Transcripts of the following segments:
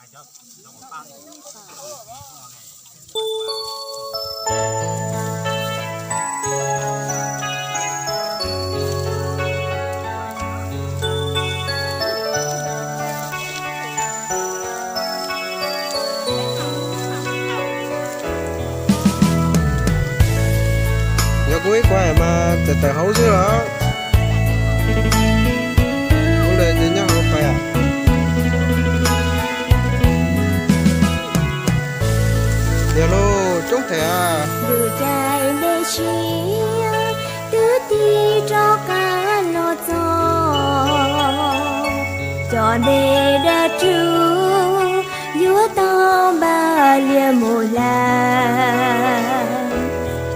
Yog kuv ib kuv mas tawm tawm hauv xwb los. Kuv lawm ces nyob hauv pais. Yog lub coob them. Lub caij dej siab twb tig rov qab los txog, cov dej daj rhuv yuav tau npaj liaj mus hlais,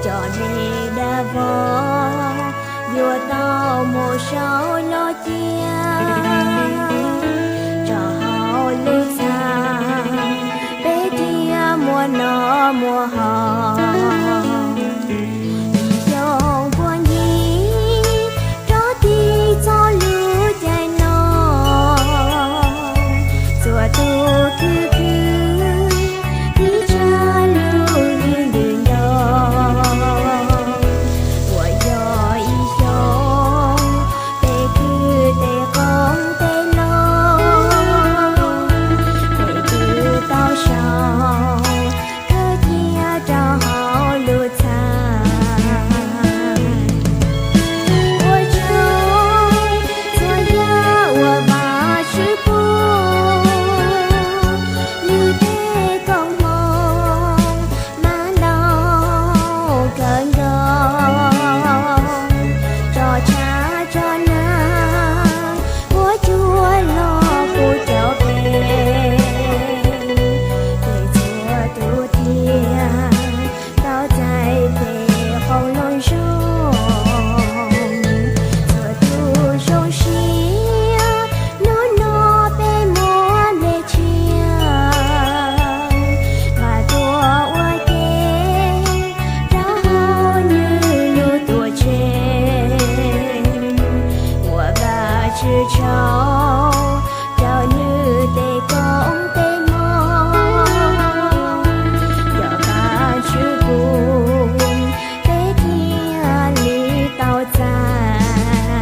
cov dej daj vog yuav tau mus sau los cia rau hauv lub txha, peb thiaj muaj noj muaj haus. Ib xyoos puag ncig rov tig txog lub caij no, txhua tus khwv khwv tig tshaj lub hli ntws ntoo, uas yog ib xyoos tej khw tej qoob tej loo, tej twb tau sau khaws cia rau hauv lub txha. Ua tsaug txhua yam uas Vajtswb pub, lwm tej koom hmoov mas ntau kawg nkaus, tso tshab tso nag, huab cua los puv rau pem, ces txhua tus thiaj tau txais tej qoob loo zoo. Txhua tus zoo siab, hnub no peb muaj nplej tshiab, nqa tuaj ua ke rau hauv nws lub tuam tsev, ua Vajtswv tsaug rau nws tej koob tej hmoov, yog Vajtswv pub peb thiaj li tau txais.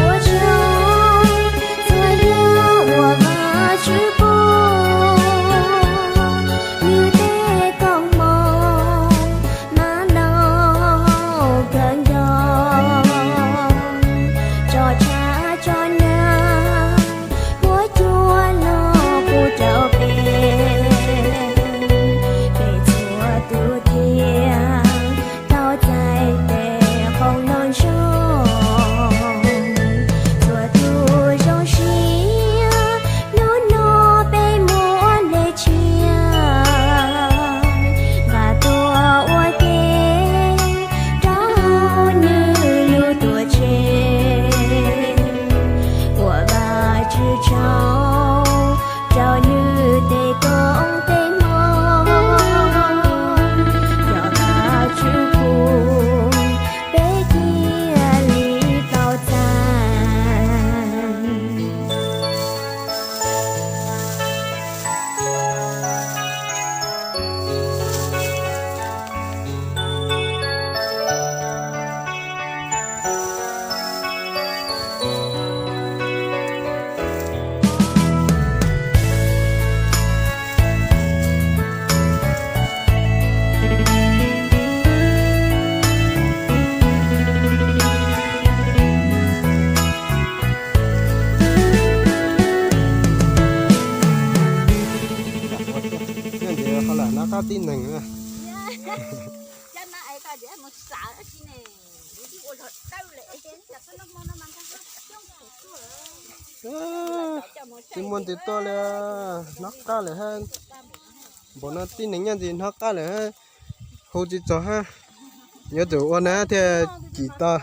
Ua tsaug txhua yam uas Vajtswv pub, nws tej koob hmoov mas ntau kawg nkaus, tso tshab tso nag, huab cua los puv rau pem, peb txhua tus thiaj tau txais tej qoob loo zoo. Txhua tus zoo siab, hnub no peb muaj nplej tshiab, nqa tuaj ua ke rau hauv nws lub tuam tsev, ua Vajtswv tsaug rau nws tej koob tej hmoov, yog Vajtswv pub peb thiaj li tau txais. Nyob ntawd ho lam nab qab tib neeg na. Cov no es koj mus xav dab tsi ne? Ua zog dawb lawm. Cov txhob noj hmo no mas nqa coob kawg tuaj lawm. Tsis muaj ntsis tuaj li, hnab qab lawm hab. Npaum no tib neeg nyob ntsis hnab qab lawm hab, hu tsis txog hab. Yuav tsum ua na thiaj cim tau.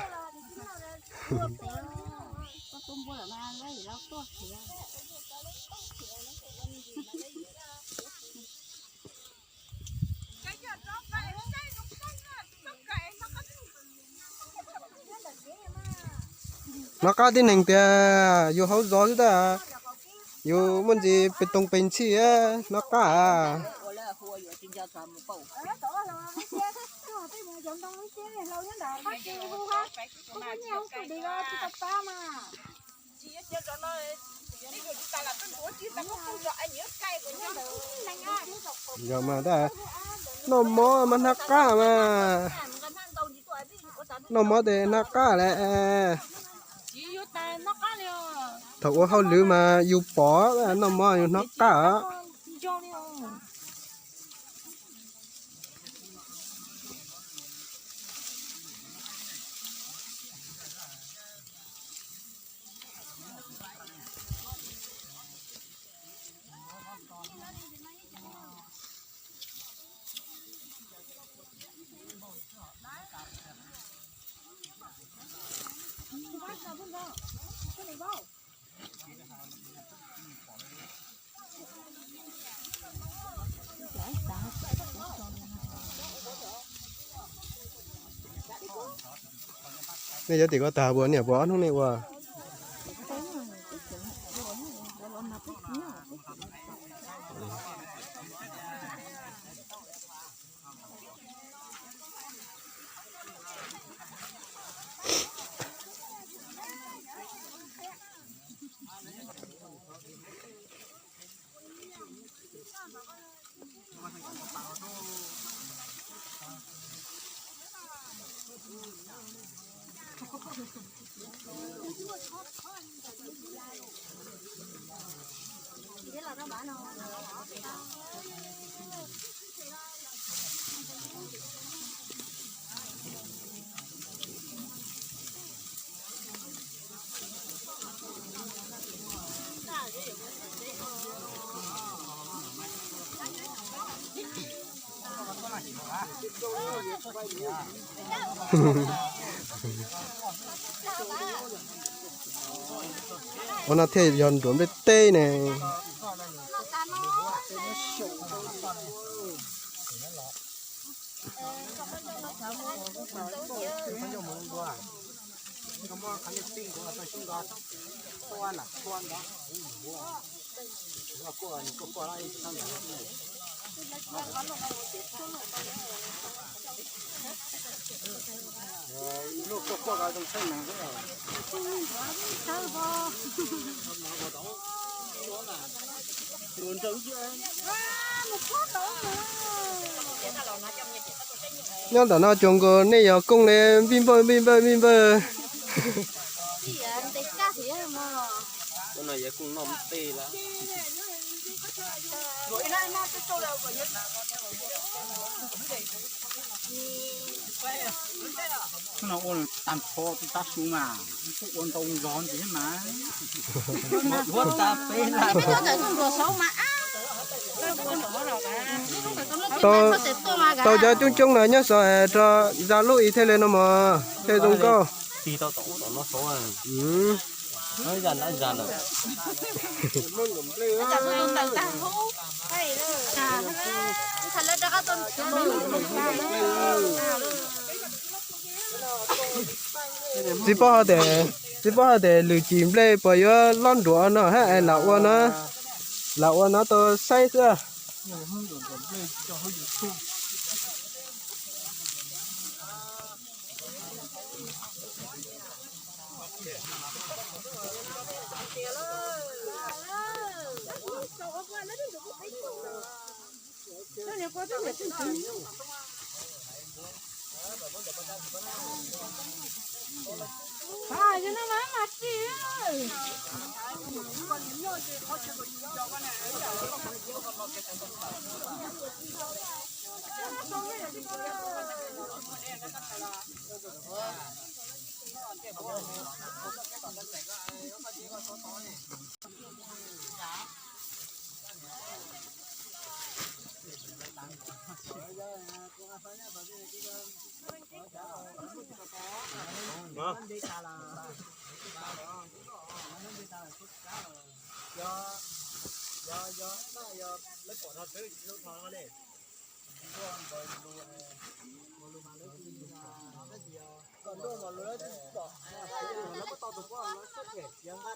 Hnab qab tib neeg tias yus hauv zos xwb tab, yus muaj ntsis pes toog pes ntxhij hnab qab. Yog mas tab, noj mov mas hnab qab mas, noj mov tes hnab qab lawm. Thaum ua hauj lwm mas yus pom noj mov yus hnab qab os. Nej cov tim ko tag puas niam puas ob hnub nej ua? Ua no thiaj yog nruas nplej teb ne. Nyob ntawm no cuag nkaus nej yog kooj li, npij npawj npij npawj npij npawj. Ua tag nrho tus tab su mas kuj ua ntau zog ntxiv mas. Tau cov coob coob no nyob saud rau zaj lub ib thiaj li no mog, thiaj zoo nkauj. Tsis paub hais tias, tsis paub hais tias lwm cim nplej puas yuav loj nruam no hab es lam ua no, lam ua no tau saib xwb. Kom nroj mos lawv tsis pom, lawv muab tau tus pob lawv xub phem, yog nqa